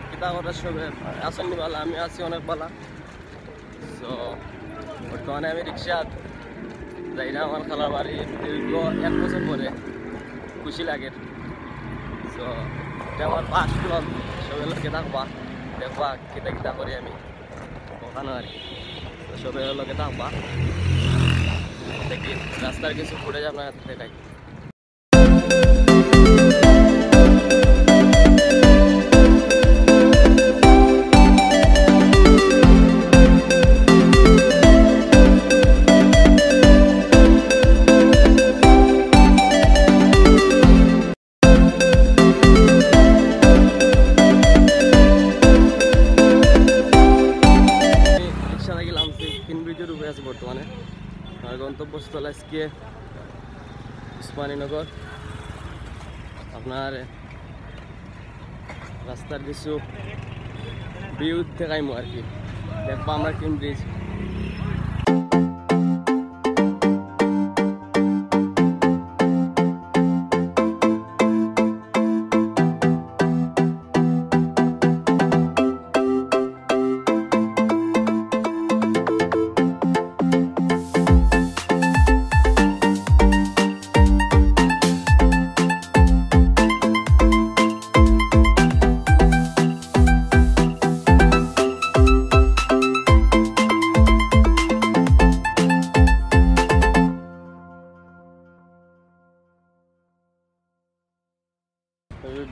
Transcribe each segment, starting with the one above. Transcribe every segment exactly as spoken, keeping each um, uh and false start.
কিতা করা সবে? আছইন নি ভালা? আমি আছি অনেক ভালা। So বর্তমানে আমি রিক্সাত যাইরাম আমার খালার বাড়ি দীর্ঘ এক বছর পরে। খুশি লাগের। So ইটা আমার first vlog। সবে লগে থাকবা, দেখবা কিতা কিতা করি আমি ওখানো আর কি। So সবে লগে থাকবা, দেখি রাস্তার কিছু footage আপনারারে দেখাই। রিক্সা থাকি লামছি, কিন ব্রিজর উপরে আছি বর্তমানে। আমার গন্তব্যস্থল আজকে উসমানীনগর। আপনারারে রাস্তার কিছু view দেখাইমু আর কি। দেখবা আমরা কিন ব্রিজ।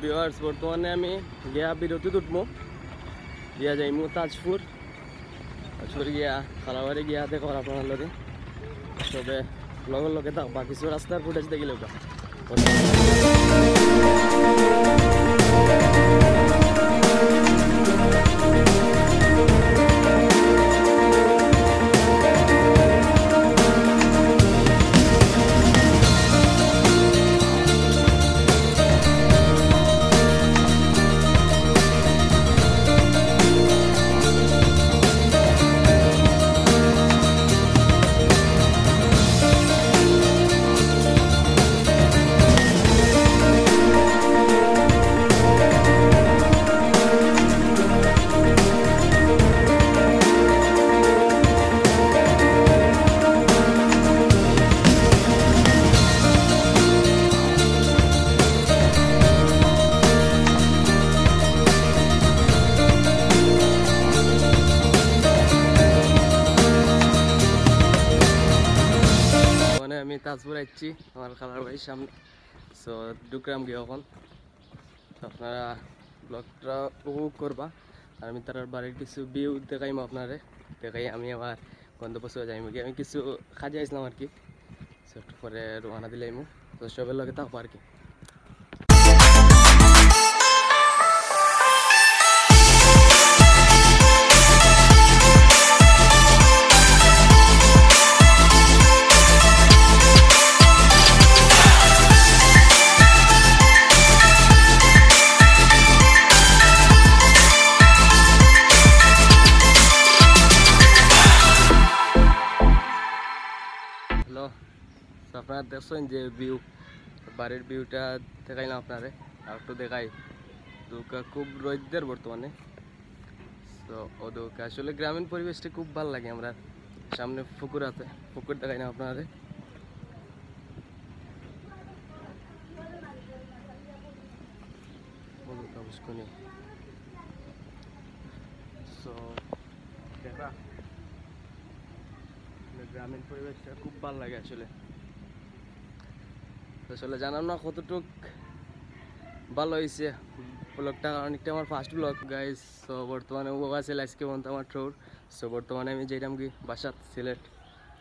Viewers, বর্তমানে আমি গিয়া বিরতি উঠমু, গিয়া যাইমু তাজপুর। তাজপুর গিয়া খালাবাড়ি গিয়া দেখা অইবো আপনারার লগে। সবে vlogর লগে থাকবা, কিছু রাস্তার footage দেখিলাইবা। মানে আমি তাজপুর আইছি আমার খালার বাড়ির সামনে। So ঢুকরাম গিয়া অখন। তো আপনারা vlogটা উপভোগ করবা। আর আমি তারার বাড়ির কিছু view দেখাইমু আপনারারে। দেখাই আমি আমার গন্তব্যস্থলে যাইমু গিয়া। আমি কিছু কাজে আইছলাম আর কি। So একটু পরে রওনা দিলাইমু। তো সবে লগে থাকবা আর কি। Hello, so আপনারা দেখছইন যে view, বাড়ির viewটা দেখাইলাম আপনারারে, আর একটু দেখাই। দুকা খুব রইদ দের বর্তমানে। So অদুকা আসলে গ্রামীণ পরিবেশটা খুব ভালা লাগে আমরার। সামনে পুকুর আছে, পুকুর দেখাইলাম আপনারারে। অদুকা পুষ্কুনি। So দেখা, মানে গ্রামীণ পরিবেশটা খুব ভালা লাগে আসলে। তো আসলে জানলাম না কতটুক ভালা অইছে vlogটা, কারণ ইটা আমার first vlog, guys। So বর্তমানে ও আছিল আজকে বন্ধ আমার tour। So বর্তমানে আমি যাইরাম কি বাসাত, সিলেট,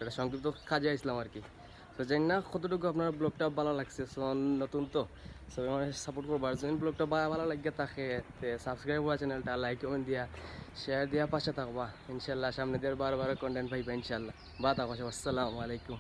একটা সংক্ষিপ্ত কাজে আইছলাম আর কি। So জানি না কতটুকু আপনারার vlogটা ভালা লাগছে, so নতুন তো, so আমারে support করবা। আর যদি vlogটা ভালা, ভালা লাগিয়া থাকে, তে subscribe করা channelটা, like, comment দিয়া, share দিয়া পাশে থাকবা। ইনশাল্লাহ সামনে দের বারো বারো content পাইবা ইনশাল্লাহ। ভালা থাকো সব, আসসালামু আলাইকুম।